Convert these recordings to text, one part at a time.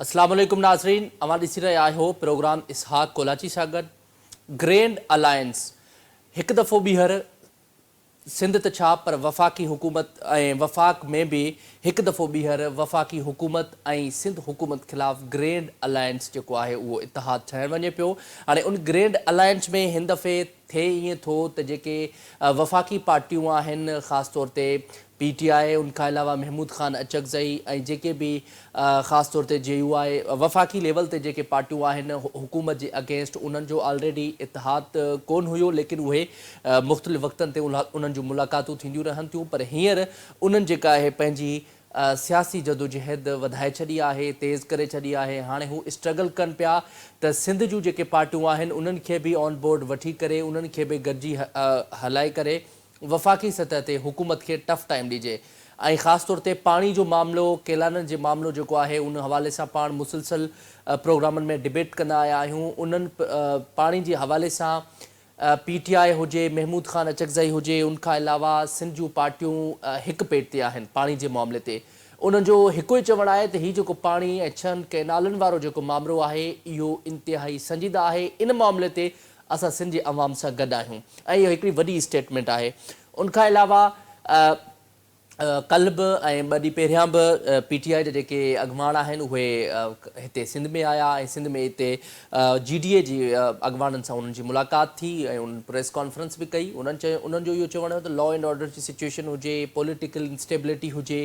اسلام عليڪم ناظرين اوهان ڏسي رهيا آهيو پروگرام اسحاق ڪولاچي سان گڏ گرينڊ الائنس هڪ دفعو ٻيهر سنڌ ته ڇا پر وفاقي حڪومت ۽ وفاق ۾ به هڪ دفعو ٻيهر وفاقي حڪومت ۽ سنڌ حڪومت خلاف گرينڊ الائنس جيڪو آهي اهو اتحاد ٺهڻ وڃي پيو هاڻي ان گرينڊ الائنس ۾ هن دفعي ٿئي ائين ٿو ته جيڪي وفاقي پارٽيون آهن خاص طور تي پي ٽي آء ان کان علاوه محمود خان اچڪزئي ۽ جيڪي به خاص طور تي جي يو آء وفاقي ليول تي جيڪي پارٽيون آهن حڪومت جي اگينسٽ انهن جو آلريڊي اتحاد ڪون هيو ليڪن اهي مختلف وقتن تي انهن جون ملاقاتون ٿينديون رهن ٿيون پر هينئر انهن جيڪا آهي پنهنجي سياسي جدوجهد وڌائي ڇڏي آهي، تيز ڪري ڇڏي آهي، هاڻي هو اسٽرگل ڪن پيا ته سنڌ جون جيڪي پارٽيون آهن انهن کي به آن بورڊ وٺي ڪري انهن کي به گڏجي هلائي ڪري وفاقي سطح تي حڪومت کي ٽف ٽائيم ڏجي ۽ خاص طور تي پاڻي جو معاملو ڪيلانن جي معاملو جيڪو آهي ان حوالي سان پاڻ مسلسل پروگرامن ۾ ڊبيٽ ڪندا آيا آهيون انهن پاڻي جي حوالي سان پي ٽي آء هجي، محمود خان اچڪزئي هجي، ان کان علاوه سنڌ جون پارٽيون هڪ پيٽ تي آهن پاڻي جي معاملي تي انهن جو هڪ ئي چوڻ آهي ته هي جيڪو پاڻي ۽ ڇهن ڪئنالن وارو جيڪو مامرو آهي اهو انتهائي سنجيده آهي ان معاملي تي اسان سنڌ جي عوام سان گڏ آهيون ۽ اهو هڪڙي وڏي اسٽيٽمينٽ آهي ان کان علاوه ڪلهه به ۽ ٻه ڏينهن پهريان به پي ٽي آء جا جيڪي اڳواڻ آهن اهي هتي سنڌ ۾ آيا ۽ سنڌ ۾ هتي جي ڊي اي جي اڳواڻن سان انهن جي ملاقات ٿي ۽ انهن پريس ڪانفرنس به ڪئي انهن چيو انهن جو اهو چوڻ هو ته لا اينڊ آرڊر جي سچويشن هجي پوليٽيڪل انسٽيبلٽي هجي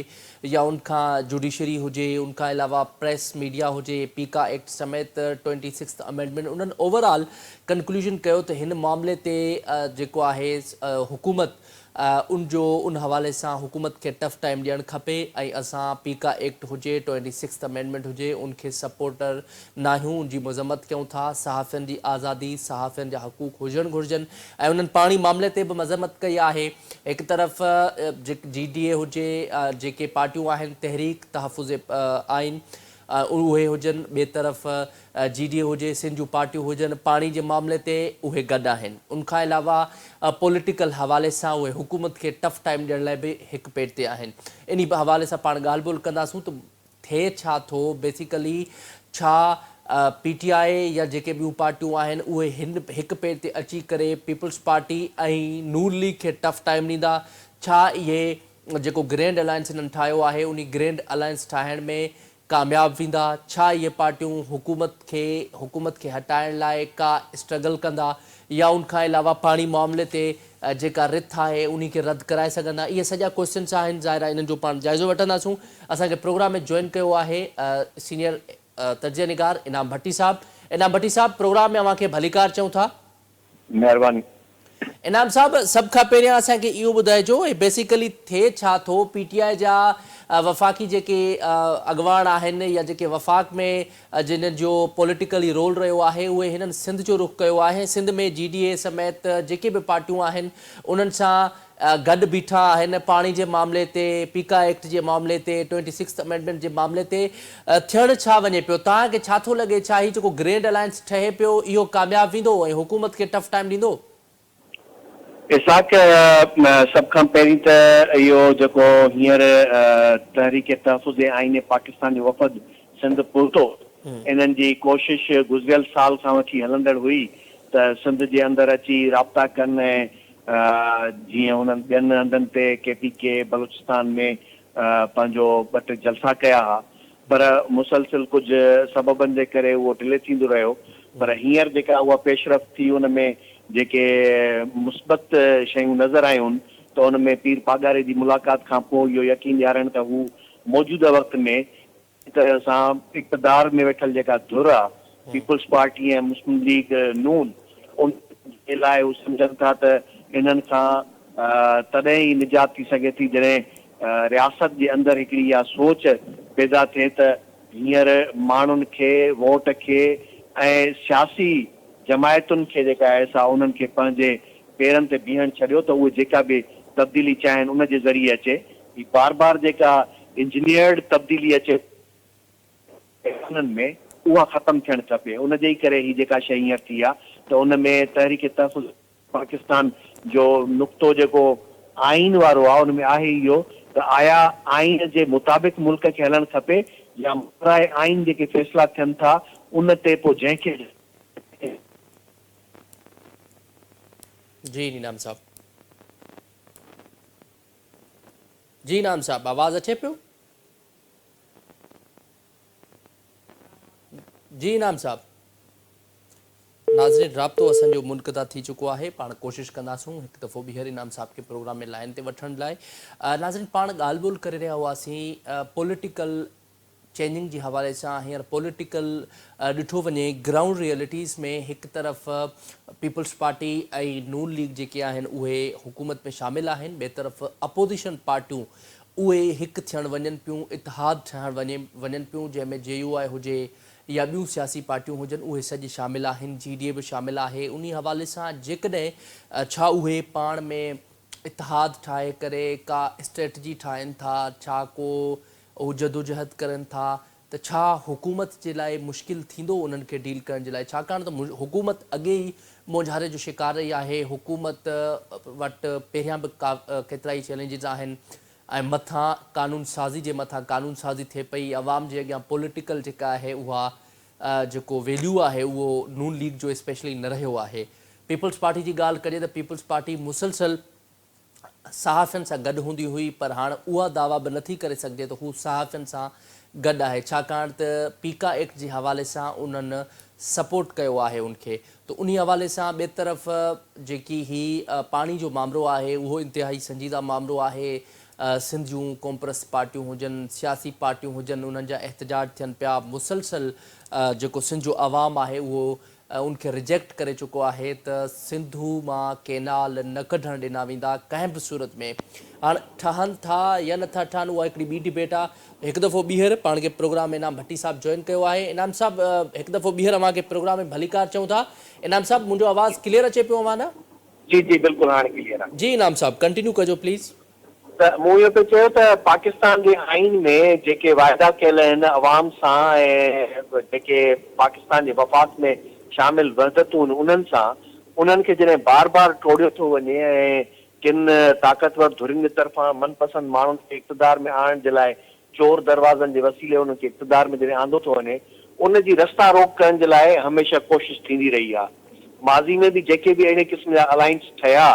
يا ان کان جوڊيشري هجي ان کان علاوه پريس ميڊيا هجي پيڪا ايڪٽ سميت ٽوئنٽي سڪسٿ امينڊمينٽ انهن اوور آل ڪنڪلوزن ڪيو ته هن معاملي تي جيڪو آهي حڪومت ان جو ان حوالي سان حڪومت کي ٽف ٽائيم ڏيڻ کپي ۽ اسان پيڪا ايڪٽ هجي ٽوئنٽي سڪسٿ امينڊمينٽ هجي ان کي سپورٽر ناهيون ان جي مذمت ڪيون ٿا صحافين جي آزادي صحافين جا حقوق هجڻ گهرجن ۽ انهن پاڻي معاملي تي به مذمت ڪئي آهي هڪ طرف جي ڊي اي هجي جيڪي پارٽيون آهن تحريڪ تحفظ آئين اهي هجن ٻئي طرف جي ڊي اي هجي، سنڌ جون پارٽيون هجن، پاڻي جي معاملي تي اهي گڏ آهن. ان کان علاوه پوليٽيڪل حوالي سان اهي حڪومت کي ٽف ٽائيم ڏيڻ لاء به هڪ پيٽ تي آهن. انهي حوالي سان پاڻ ڳالهه ٻولهه ڪنداسون ته ٿئي ڇا ٿو، بيسيڪلي ڇا پي ٽي آء يا جيڪي ٻيون پارٽيون آهن اهي هن هڪ پيٽ تي اچي ڪري پيپلز پارٽي ۽ نون ليگ کي ٽف ٽائيم ڏيندا، ڇا اهي جيڪو گرينڊ الائنس هنن ٺاهيو آهي انهي گرينڊ الائنس ٺاهڻ ۾ ڪامياب ويندا؟ ڇا اهي پارٽيون حڪومت کي حڪومت کي هٽائڻ لاء ڪا اسٽرگل ڪندا يا ان کان علاوه پاڻي معاملي تي جيڪا رٿ آهي انهي کي رد ڪرائي سگهندا؟ اهي سڄا ڪوئسچنس آهن ظاهر آهي انهن جو پاڻ جائزو وٺنداسون. اسان کي پروگرام ۾ جوائن ڪيو آهي سينيئر تجزيه نگار انعام ڀٽي صاحب. انعام ڀٽي صاحب پروگرام ۾ اوهان کي ڀليڪار چئون ٿا. مهرباني. انعام صاحب سڀ کان پهريان اسان کي اهو ٻڌائجو هي بيسيڪلي ٿئي ڇا ٿو پي ٽي آء جا وفاقي جيڪي اڳواڻ آهن يا جيڪي وفاق ۾ جنھن جو پوليٽيڪلي رول رهيو آهي اهي هنن سنڌ جو رخ ڪيو آهي سنڌ ۾ جي ڊي اي سميت جيڪي به پارٽيون آهن انهن سان گڏ بيٺا آهن، پاڻي جي معاملي تي، پيڪا ايڪٽ جي معاملي تي، ٽوئنٽي سڪسٿ امينڊمينٽ جي معاملي تي ٿيڻ ڇا وڃي پيو؟ توهان کي ڇا ٿو لڳي ڇا هي جيڪو گرينڊ الائنس ٺهي پيو اهو ڪامياب ويندو ۽ حڪومت کي ٽف ٽائيم ڏيندو؟ اسحاق، سڀ کان پهرين ته اهو جيڪو هينئر تحريڪ تحفظ آئين پاڪستان جو وفد سنڌ پهتو، انهن جي ڪوشش گذريل سال کان وٺي هلندڙ هئي ته سنڌ جي اندر اچي رابطا ڪن ۽ جيئن هنن ٻين هنڌن تي ڪي پي ڪي، بلوچستان ۾ پنهنجو ٻه ٽي جلسا ڪيا ها پر مسلسل ڪجهه سببن جي ڪري اهو ڊلي ٿيندو رهيو پر هينئر جيڪا اها پيش رفت ٿي ان ۾ جيڪي مثبت شيون نظر آيون ته ان ۾ پير پاڳاري جي ملاقات کان پوء اهو يقين ڏيارڻ ته هو موجوده وقت ۾ طرح سان اقتدار ۾ ويٺل جيڪا ڌر آ پيپلز پارٽي ۽ مسلم ليگ نون ان جي لاء هو سمجهن ٿا ته انهن کان تڏهن ئي نجات ٿي سگهي ٿي جڏهن رياست جي اندر هڪڙي اها سوچ پيدا ٿئي ته هينئر ماڻهن کي ووٽ کي ۽ سياسي جماعتن کي جيڪا آهي سا انهن کي پنهنجي پيرن تي بيهڻ ڇڏيو ته اهي جيڪا به تبديلي چاهين ان جي ذريعي اچي. هي بار بار جيڪا انجنيئرڊ تبديلي اچي ٿي انهن ۾ اها ختم ٿيڻ کپي ان جي ئي ڪري هي جيڪا شيء هينئر ٿي آهي ته ان ۾ تحريڪ تحفظ پاڪستان جو نقطو جيڪو آئين وارو آهي ان ۾ آهي اهو ته آيا آئين جي مطابق ملڪ کي هلڻ کپي يا ماورائي آئين جيڪي فيصلا ٿين ٿا ان تي پوء جنهن کي جي انعام صاحب جي انعام صاحب آواز اچي پيو جي انعام صاحب ناظرين رابطو اسان جو منقطع ٿي چڪو آهي پاڻ ڪوشش ڪنداسون هڪ دفعو ٻيهر انعام صاحب کي پروگرام ۾ لائن تي وٺڻ لاء ناظرين پاڻ ڳالهه ٻولهه ڪري رهيا هئاسين پوليٽيڪل چينجنگ جي حوالي سان هينئر پوليٽيڪل ڏٺو وڃي گرائونڊ ريئلٽيز ۾ هڪ طرف پيپلز پارٽي ۽ نون ليگ جيڪي آهن اهي حڪومت ۾ شامل آهن ٻئي طرف اپوزيشن پارٽيون اهي هڪ ٿيڻ وڃن پيون اتحاد ٺاهڻ وڃن پيون جنهن ۾ جي يو آء هجي يا ٻيون سياسي پارٽيون هجن اهي سڄ شامل آهن، جي ڊي اي به شامل آهي، انهي حوالي سان جيڪڏهن ڇا اهي پاڻ ۾ اتحاد ٺاهي ڪري ڪا اسٽريٽجي ٺاهين ٿا، ڇا ڪو هو جدوجهد ڪرن ٿا ته ڇا حڪومت جي لاء مشڪل ٿيندو انهن کي ڊيل ڪرڻ جي لاء ڇاڪاڻ ته حڪومت اڳي ئي مونجهاري جو شڪار رهي آهي، حڪومت وٽ پهريان به ڪيترائي چئلينجز آهن ۽ مٿان قانون سازي جي مٿان قانون سازي ٿئي پئي عوام جي اڳيان پوليٽيڪل جيڪا آهي اها جيڪو ويليو آهي اهو نون ليگ جو اسپيشلي نه رهيو آهي پيپلز پارٽي جي ڳالهه ڪجي ته پيپلز پارٽي مسلسل صحافين سان گڏ هوندي هئي پر هاڻ اها دعويٰ به نٿي ڪري سگهجي ته هو صحافين سان گڏ آهي ڇاڪاڻ ته پيڪا ايڪٽ جي حوالي سان انهن سپورٽ ڪيو آهي ان کي ته انهي حوالي سان ٻئي طرف جيڪي هي پاڻي جو مامرو آهي اهو انتهائي سنجيده مامرو آهي سنڌ جون قومپرست پارٽيون هجن سياسي پارٽيون هجن انهن جا احتجاج ٿين پيا مسلسل جيڪو سنڌ جو عوام آهي اهو ان کي ريجيڪٽ ڪري چڪو آهي ته سنڌو مان ڪينال نه ڪڍڻ ڏنا ويندا ڪنهن به صورت ۾ هاڻ ٺهن ٿا يا نٿا ٺهن اها هڪڙي ٻي ڊبيٽ آهي هڪ دفعو ٻيهر پاڻ کي پروگرام ۾ انعام ڀٽي صاحب جوائن ڪيو آهي انعام صاحب هڪ دفعو ٻيهر اوهان کي پروگرام ۾ ڀليڪار چئون ٿا انعام صاحب منهنجو آواز ڪليئر اچي پيو اوهان ڏانهن؟ جي جي بلڪل هاڻي ڪليئر آهي. جي انعام صاحب ڪنٽينيو ڪجو پليز. ته مون اهو پئي چيو ته پاڪستان جي آئين ۾ جيڪي واعدا ڪيل آهن عوام سان ۽ جيڪي پاڪستان جي وفاق ۾ شامل وحدتون انهن سان انهن کي جڏهن بار بار ٽوڙيو ٿو وڃي ۽ ڪن طاقتور ڌرين جي طرفان من پسند ماڻهن کي اقتدار ۾ آڻڻ جي لاء چور دروازن جي وسيلي انهن کي اقتدار ۾ جڏهن آندو ٿو وڃي، ان جي رستا روڪ ڪرڻ جي لاء هميشه ڪوشش ٿيندي رهي آهي. ماضي ۾ به جيڪي به اهڙي قسم جا الائنس ٺهيا،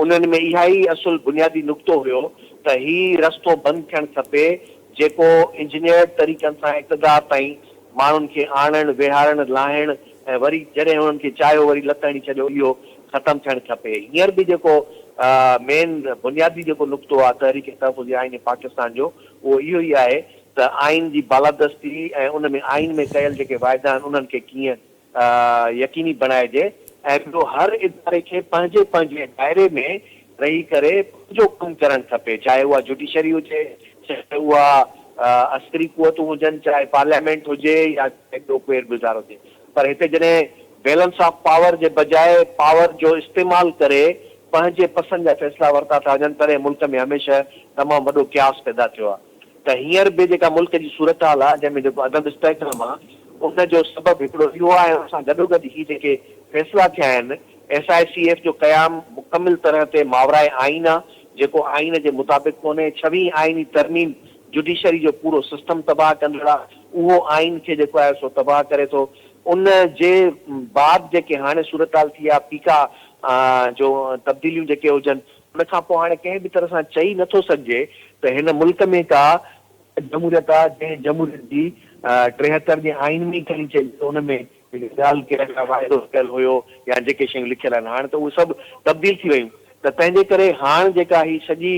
انهن ۾ اها ئي اصل بنيادي نقطو هيو ته هي رستو بند ٿيڻ کپي، جيڪو انجنيئرڊ طريقن سان اقتدار تائين ماڻهن کي آڻڻ، ويهارڻ، لاهڻ ۽ وري جڏهن انهن کي چاهيو وري لت هڻي ڇڏيو اهو ختم ٿيڻ کپي. هينئر به جيڪو مين بنيادي جيڪو نقطو آهي تحريڪ تحفظ آئين پاڪستان جو اهو اهو ئي آهي ته آئين جي بالادستي ۽ ان ۾ آئين ۾ ڪيل جيڪي واعدا آهن انهن کي ڪيئن يقيني بڻائجي ۽ ٻيو هر اداري کي پنهنجي پنهنجي دائري ۾ رهي ڪري پنهنجو ڪم ڪرڻ کپي چاهي اها جوڊيشري هجي چاهي اها عسڪري قوتون هجن چاهي پارليامينٽ هجي يا چاهي ٻيو ڪير به ادارو هجي پر هتي جڏهن بيلنس آف پاور جي بجاء پاور جو استعمال ڪري پنهنجي پسند جا فيصلا ورتا ٿا وڃن تڏهن ملڪ ۾ هميشه تمام وڏو قياس پيدا ٿيو آهي ته هينئر به جيڪا ملڪ جي صورتحال آهي جنهن ۾ جيڪو عدم استحڪام آهي ان جو سبب هڪڙو اهو آهي ۽ ان سان گڏوگڏ هي جيڪي فيصلا ٿيا آهن ايس I C F جو قيام مڪمل طرح تي ماورائي آئين آهي جيڪو آئين جي مطابق ڪونهي ڇويهين آئيني ترميم جڊيشري جو پورو سسٽم تباهه ڪندڙ آهي اهو آئين کي جيڪو آهي سو تباهه ڪري ٿو ان جي بعد جيڪي هاڻي صورتحال ٿي آهي پيڪا جو تبديليون جيڪي هجن ان کان پوء هاڻي ڪنهن به طرح سان چئي نه ٿو سگهجي ته هن ملڪ ۾ ڪا جمهوريت آهي جنهن جمهوريت جي 73 جي آئين ۾ ئي کڻي چئجي ته ان ۾ جيڪي ڳالهه ڪيل يا واعدو ڪيل هيو يا جيڪي شيون لکيل آهن هاڻ ته اهي سڀ تبديل ٿي ويون ته تنهن جي ڪري هاڻ جيڪا هي سڄي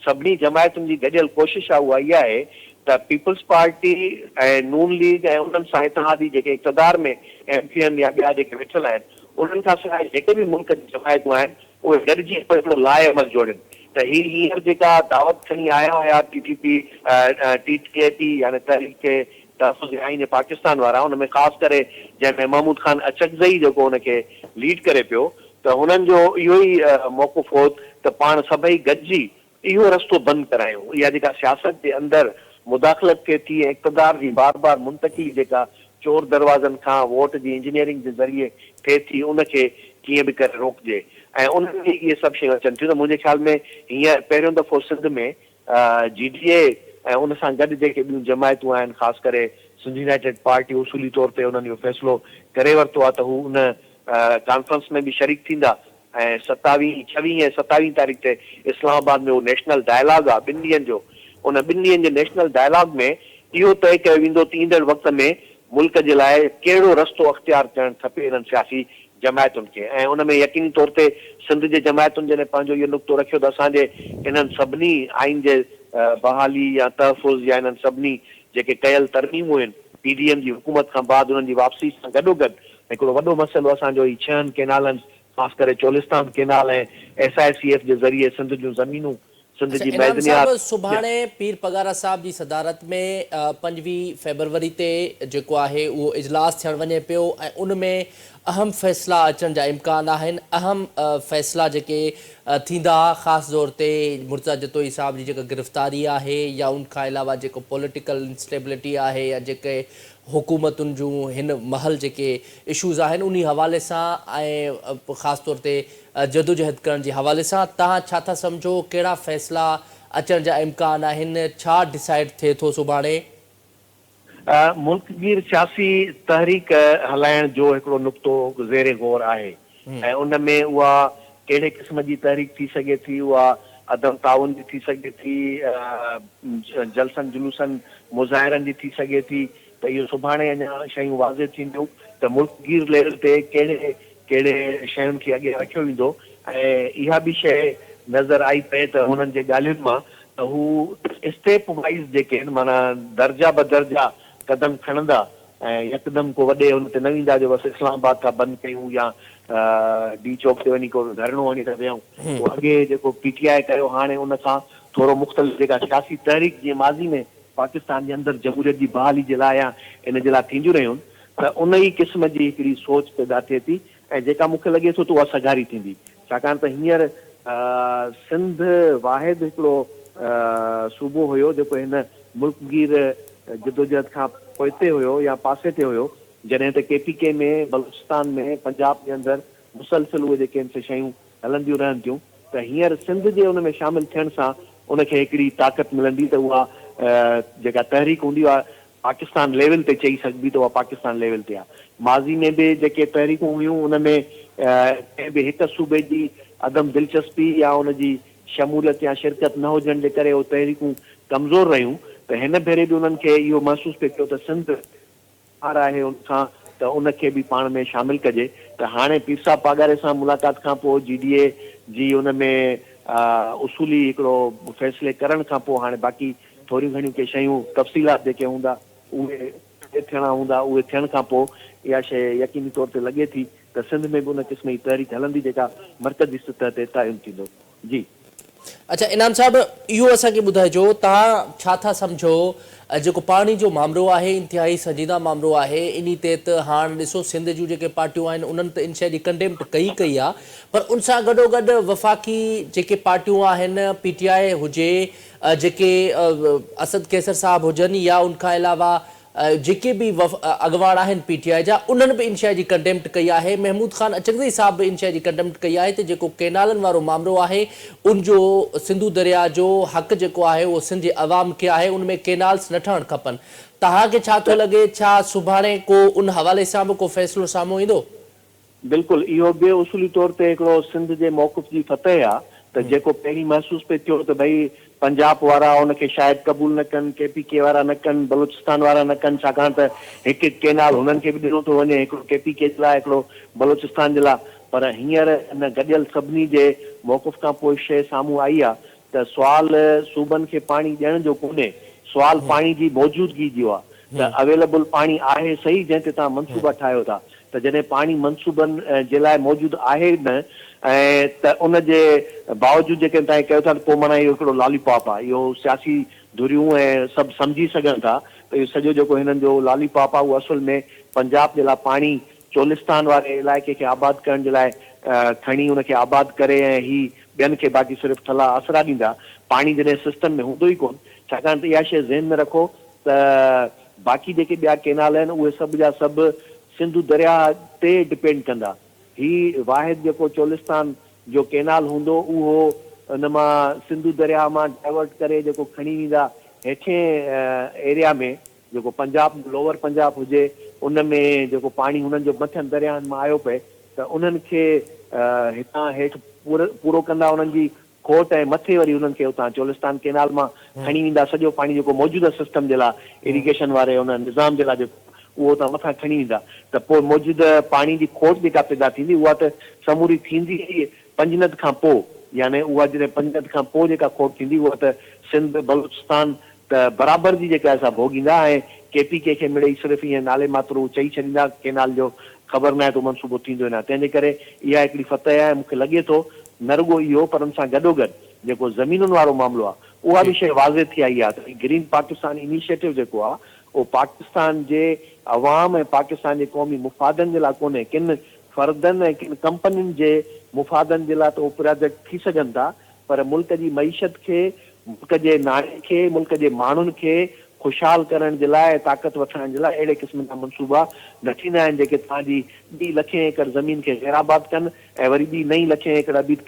سڀني جماعتن جي گڏيل ڪوشش آهي اها اها آهي ته پيپلز پارٽي ۽ نون ليگ ۽ انهن سان اتحادي جيڪي اقتدار ۾ ايم ڪيو ايم يا ٻيا جيڪي ويٺل آهن انهن کان سواء جيڪي به ملڪ جون جماعتون آهن اهي گڏجي پوء هڪڙو لاء عمل جوڙين ته هي هينئر جيڪا دعوت کڻي آيا هيا T T P T T A P يعني تحريڪ تحفظ آئين پاڪستان وارا ان ۾ خاص ڪري جنهن ۾ محمود خان اچڪزئي جيڪو ان کي ليڊ ڪري پيو ته هنن جو اهو ئي موقف هو ته پاڻ سڀئي گڏجي اهو رستو بند ڪرايون، اها جيڪا سياست جي اندر مداخلت ٿئي ٿي ۽ اقتدار جي بار بار منتقلي جيڪا چور دروازن کان ووٽ جي انجنيئرنگ جي ذريعي ٿئي ٿي ان کي ڪيئن به ڪري روڪجي ۽ ان ۾ اهي سڀ شيون اچن ٿيون ته منهنجي خيال ۾ هينئر پهريون دفعو سنڌ ۾ جي ڊي اي ۽ ان سان گڏ جيڪي ٻيون جماعتون آهن خاص ڪري سنڌ يونائيٽيڊ پارٽي اصولي طور تي انهن اهو فيصلو ڪري ورتو آهي ته هو ان ڪانفرنس ۾ به شريڪ ٿيندا ۽ ستاويهين، ڇويهين ۽ ستاويهين تاريخ تي اسلام آباد ۾ اهو نيشنل ڊائلاگ آهي ٻن ڏينهن جو ان ٻن ڏينهن جي نيشنل ڊائلاگ ۾ اهو طئي ڪيو ويندو ته ايندڙ وقت ۾ ملڪ جي لاء ڪهڙو رستو اختيار ڪرڻ کپي انهن سياسي جماعتن کي ۽ ان ۾ يقيني طور تي سنڌ جي جماعتن جڏهن پنهنجو اهو نقطو رکيو ته اسان جي انهن سڀني آئين جي بحالي يا تحفظ يا انهن سڀني جيڪي ڪيل ترميمون آهن پي ڊي ايم جي حڪومت کان بعد انهن جي واپسي سان گڏوگڏ هڪڙو وڏو مسئلو اسان جو هي ڇهن ڪينالن خاص ڪري Cholistan canal ۽ S I C F جي ذريعي سنڌ جون زمينون سنڌ اڇا جي انعام صاحب معدنيات سڀاڻي پير پڳارا صاحب جي صدارت ۾ 25 فيبروري تي جيڪو آهي اهو اجلاس ٿيڻ وڃي پيو ۽ ان ۾ اهم فيصلا اچڻ جا امڪان آهن اهم فيصلا جيڪي ٿيندا خاص طور تي مرتضيٰ جتوئي صاحب جي جيڪا گرفتاري آهي يا ان کان علاوه جيڪو پوليٽيڪل انسٽيبلٽي آهي يا جيڪي حڪومتن جون هن مهل جيڪي اشوز آهن انهي حوالي سان ۽ خاص طور تي جدوجهد ڪرڻ جي حوالي سان توهان ڇا ٿا سمجهو ڪهڙا فيصلا اچڻ جا امڪان آهن ڇا ڊسائيڊ ٿئي ٿو سڀاڻي؟ ملڪ گير سياسي تحريڪ هلائڻ جو هڪڙو نقطو زير غور آهي ۽ ان ۾ اها ڪهڙي قسم جي تحريڪ ٿي سگهي ٿي اها عدم تعاون جي ٿي سگهي ٿي جلسن جلوسن مظاهرن جي ٿي سگهي ٿي ته اهو سڀاڻي اڃا شيون واضح ٿينديون ته ملڪ گير ليول تي ڪهڙي ڪهڙي شين کي اڳيان رکيو ويندو ۽ اها به شيء نظر آئي پئي ته هنن جي ڳالهين مان ته هو اسٽيپ وائيز جيڪي آهن معنيٰ درجا بدرجا قدم کڻندا ۽ يڪدم ڪو وڏي ان تي نه ويندا جو بس اسلام آباد ٿا بند ڪيون يا ڊي چوڪ تي وڃي ڪو ڌرڻو هڻي ٿا ويهون. اهو اڳي جيڪو پي ٽي آء ڪيو هاڻي ان کان ٿورو مختلف جيڪا سياسي تحريڪ جيئن ماضي ۾ پاڪستان جي اندر جمهوريت جي بحالي جي لاء يا ان جي لاء ٿينديون رهيون ته ان ئي قسم جي هڪڙي سوچ پيدا ٿئي ٿي ۽ جيڪا مون کي لڳي ٿو ته اها سگهاري ٿيندي ڇاڪاڻ ته هينئر سنڌ واحد هڪڙو صوبو هيو جيڪو هن ملڪ گير جدوجهد کان پوئتي هيو يا پاسي تي هيو جڏهن ته ڪي پي ڪي ۾ بلوچستان ۾ پنجاب جي اندر مسلسل اهي جيڪي آهن سي شيون هلنديون رهن ٿيون ته هينئر سنڌ جي ان ۾ شامل ٿيڻ سان ان کي هڪڙي طاقت ملندي ته اها جيڪا تحريڪ هوندي اها پاڪستان ليول تي چئي سگهبي ته اها پاڪستان ليول تي آهي. ماضي ۾ به جيڪي تحريڪون هيون ان ۾ ڪنهن به هڪ صوبي جي عدم دلچسپي يا ان جي شموليت يا شرڪت نه هجڻ جي ڪري اهي تحريڪون ڪمزور رهيون ته هن ڀيري به انهن کي اهو محسوس پئي ٿيو ته سنڌ ٻاهر آهي ان کان ته ان کي به پاڻ ۾ شامل ڪجي ته هاڻي پير صاحب پاڳاري سان ملاقات کان پوء جي ڊي اي جي ان ۾ اصولي هڪڙو فيصلي ڪرڻ کان پوء هاڻي باقي ٿوريون گهڻيون ڪي شيون تفصيلات جيڪي هوندا اهي طئي ٿيڻا هوندا اهي ٿيڻ کان پوء اها شيء يقيني طور تي لڳي ٿي ته سنڌ ۾ به ان قسم جي تحريڪ هلندي جيڪا مرڪزي سطح تي تعين ٿيندو جي. اڇا انعام صاحب اهو اسان کي ٻڌائجو توهان ڇا ٿا سمجهو جيڪو پاڻي جو مامرو آهي انتهائي سنجيده مامرو آهي انهي تي ته هاڻ ڏسو سنڌ جون جيڪي پارٽيون آهن انهن ته ان شيء جي ڪنڊيمٽ ڪئي ڪئي آ پر ان سان گڏو گڏ وفاقي جيڪي پارٽيون آهن پي ٽي آء هجي جيڪي اسد قيصر صاحب هجن يا ان کان علاوه جيڪي به اڳواڻ آهن پي ٽي آء جا انهن به ان شيء جي ڪنڊيمٽ ڪئي آهي، محمود خان اچڪزئي صاحب به ان شيء جي ڪنڊيمٽ ڪئي آهي ته جيڪو ڪينالن وارو مامرو آهي ان جو سنڌو درياء جو حق جيڪو آهي اهو سنڌ جي عوام کي آهي ان ۾ ڪينالز نه ٺهڻ کپن توهان کي ڇا ٿو لڳي ڇا سڀاڻي ڪو ان حوالي سان به ڪو فيصلو سامهون ايندو؟ بلڪل اهو به اصولي طور تي هڪڙو سنڌ جي موقف جي فتح آ ته جيڪو پهرين محسوس پئي ٿيو ته ڀئي پنجاب وارا ان کي شايد قبول نه ڪن، ڪي پي ڪي وارا نه ڪن، بلوچستان وارا نه ڪن ڇاڪاڻ ته هڪ هڪ ڪينال هنن کي به ڏنو ٿو وڃي هڪڙو ڪي پي ڪي جي لاء هڪڙو بلوچستان جي لاء پر هينئر ان گڏيل سڀني جي موقف کان پوء شيء سامهون آئي آ ته سوال صوبن کي پاڻي ڏيڻ جو ڪونهي سوال پاڻي جي موجودگي جو آ ته اويليبل پاڻي آهي صحيح جنهن تي توهان منصوبا ٺاهيو ٿا ته جڏهن پاڻي منصوبن جي لاء موجود آهي نه ۽ ته ان جي باوجود جيڪڏهن توهان ڪيو ٿا ته پوء معنيٰ اهو هڪڙو لالي پاپ آهي اهو سياسي ڌريون ۽ سڀ سمجهي سگهن ٿا ته اهو سڄو جيڪو هنن جو لالي پاپ آهي اهو اصل ۾ پنجاب جي لاء پاڻي چولستان واري علائقي کي آباد ڪرڻ جي لاء کڻي ان کي آباد ڪري ۽ هي ٻين کي باقي صرف ٺلها آسرا ڏيندا پاڻي جڏهن سسٽم ۾ هوندو ئي ڪونه ڇاڪاڻ ته اها شيء ذهن ۾ رکو ته باقي جيڪي ٻيا ڪينال آهن اهي سڀ جا سڀ سنڌو درياهه تي ڊپينڊ ڪندا. هي واحد جيڪو چولستان جو ڪينال هوندو اهو ان مان سنڌو درياهه مان ڊائيورٽ ڪري جيڪو کڻي ويندا هيٺين ايريا ۾ جيڪو پنجاب لوئر پنجاب هجي ان ۾ جيڪو پاڻي هنن جو مٿين درياهن مان آيو پئي ته انهن کي هتان هيٺ پورو ڪندا انهن جي کوٽ ۽ مٿي وري انهن کي اتان چولستان ڪينال مان کڻي ويندا سڄو پاڻي جيڪو موجوده سسٽم جي لاء اريگيشن واري ان نظام جي لاء جيڪو اهو اتان مٿان کڻي ويندا ته پوء موجوده پاڻي جي کوٽ جيڪا پيدا ٿيندي اها ته سموري ٿيندي ئي پنجند کان پوء يعني اها جڏهن پنجند کان پوء جيڪا کوٽ ٿيندي اها ته سنڌ بلوچستان ته برابر جي جيڪا سا ڀوڳيندا ۽ ڪي پي ڪي کي مڙئي صرف ائين نالي ماتر هو چئي ڇڏيندا ڪينال جو خبر ناهي ته منصوبو ٿيندو يا نه تنهن جي ڪري اها هڪڙي فتح آهي ۽ مون کي لڳي ٿو نه رڳو اهو پر ان سان گڏوگڏ جيڪو زمينن وارو معاملو آهي اها به شيء واضح ٿي آئي آهي ته هي گرين پاڪستان انيشيٽو جيڪو آهي اهو پاڪستان جي عوام ۽ پاڪستان جي قومي مفادن جي لاء ڪونهي ڪن فردن ۽ ڪن ڪمپنين جي مفادن جي لاء ته اهو پراجيڪٽ ٿي سگهن ٿا پر ملڪ جي معيشت کي، ملڪ جي ناڻي کي، ملڪ جي ماڻهن کي خوشحال ڪرڻ جي لاء ۽ طاقت وٺرائڻ جي لاء اهڙي قسم جا منصوبا نه ٿيندا آهن جيڪي توهان جي ٻي لکين ايڪڙ زمين کي غير آباد ڪن ۽ وري ٻي نئين لکين ايڪڙ ابيد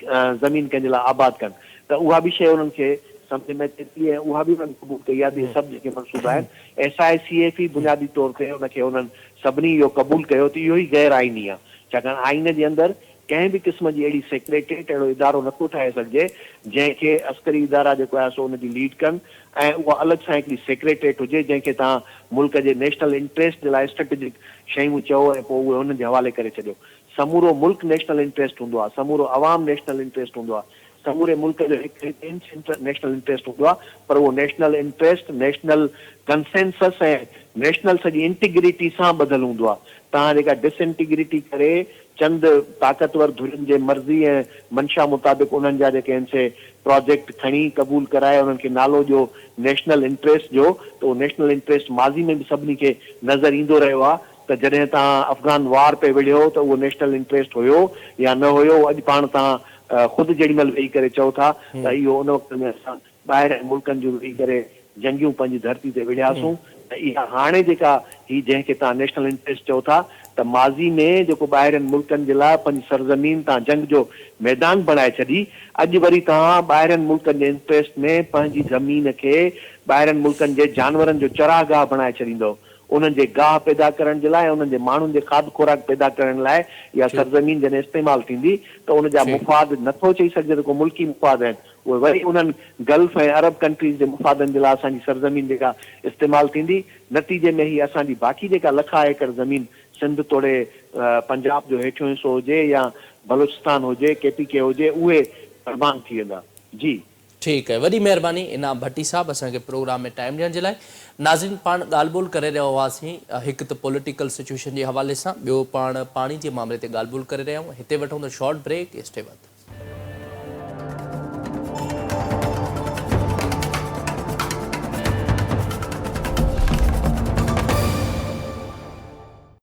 زمين ڪنهن جي لاء آباد ڪن ته اها به شيء انهن کي سمجهه ۾ اچي ٿي ۽ اها به انهن قبول ڪئي آهي ته اهي سڀ جيڪي منصوبا آهن ايس I C F ئي بنيادي طور تي ان کي انهن سڀني اهو قبول ڪيو ته اهو ئي غير آئيني آهي ڇاڪاڻ آئين جي اندر ڪنهن به قسم جي اهڙي سيڪريٽريٽ اهڙو ادارو نٿو ٺاهي سگهجي جنهن کي عسڪري ادارا جيڪو آهي سو ان جي ليڊ ڪن ۽ اها الڳ سان هڪڙي سيڪريٽريٽ هجي جنهن کي توهان ملڪ جي نيشنل انٽريسٽ جي لاء اسٽريٽجڪ شيون چئو ۽ پوء اهي انهن جي حوالي ڪري ڇڏيو. سمورو ملڪ نيشنل انٽريسٽ هوندو آهي، سمورو عوام نيشنل انٽريسٽ هوندو آهي، سموري ملڪ جو هڪ هڪ انچ نيشنل انٽريسٽ هوندو آهي پر اهو national interest national consensus ۽ national سڄي انٽيگريٽي سان ٻڌل هوندو آهي. توهان جيڪا ڊس انٽيگريٽي ڪري چند طاقتور ڌرين جي مرضي ۽ منشا مطابق انهن جا جيڪي آهن سي پراجيڪٽ کڻي قبول ڪرائي انهن کي نالو ڏيو نيشنل انٽريسٽ جو ته اهو نيشنل انٽريسٽ ماضي ۾ به سڀني کي نظر ايندو رهيو آهي ته جڏهن توهان افغان وار پئي وڙهيو ته اهو نيشنل انٽريسٽ هيو يا نه هيو اڄ پاڻ توهان خود جيڏي مهل ويهي ڪري چئو ٿا ته اهو ان وقت ۾ اسان ٻاهرين ملڪن جون ويهي ڪري جنگيون پنهنجي ڌرتي تي وڙهياسون ته اها هاڻي جيڪا هي جنهن کي توهان نيشنل انٽريسٽ چئو ٿا ته ماضي ۾ جيڪو ٻاهرين ملڪن جي لاء پنهنجي سرزمين تان جنگ جو ميدان بڻائي ڇڏي اڄ وري توهان ٻاهرين ملڪن جي انٽريسٽ ۾ پنهنجي زمين کي ٻاهرين ملڪن جي جانورن جو چراگاهه بڻائي ڇڏيندؤ انهن جي گاهه پيدا ڪرڻ جي لاء ۽ انهن جي ماڻهن جي کاڌ خوراڪ پيدا ڪرڻ لاء اها سرزمين جڏهن استعمال ٿيندي ته ان جا مفاد نٿو چئي سگهجي ته ڪو ملڪي مفاد آهن اهي وري انهن گلف ۽ عرب ڪنٽريز جي مفادن جي لاء اسان جي سرزمين جيڪا استعمال ٿيندي نتيجي ۾ هي اسان جي باقي جيڪا لکها ايڪڙ زمين سنڌ توڙي پنجاب جو هيٺيون حصو هجي يا بلوچستان هجي ڪي پي ڪي هجي اهي قربان ٿي ويندا جي. ٺيڪ آهي وڏي مهرباني انعام ڀٽي صاحب اسان کي پروگرام ۾ ٽائيم ڏيڻ جي لاء ناظرين پاڻ ڳالهه ٻولهه ڪري رهيا هئاسين هڪ ته پوليٽيڪل سچويشن جي حوالي سان ٻيو پاڻ پاڻي جي معاملي تي ڳالهه ٻولهه ڪري رهيا آهيون هتي وٺون ٿا شارٽ بريڪ اسٽي وٿ.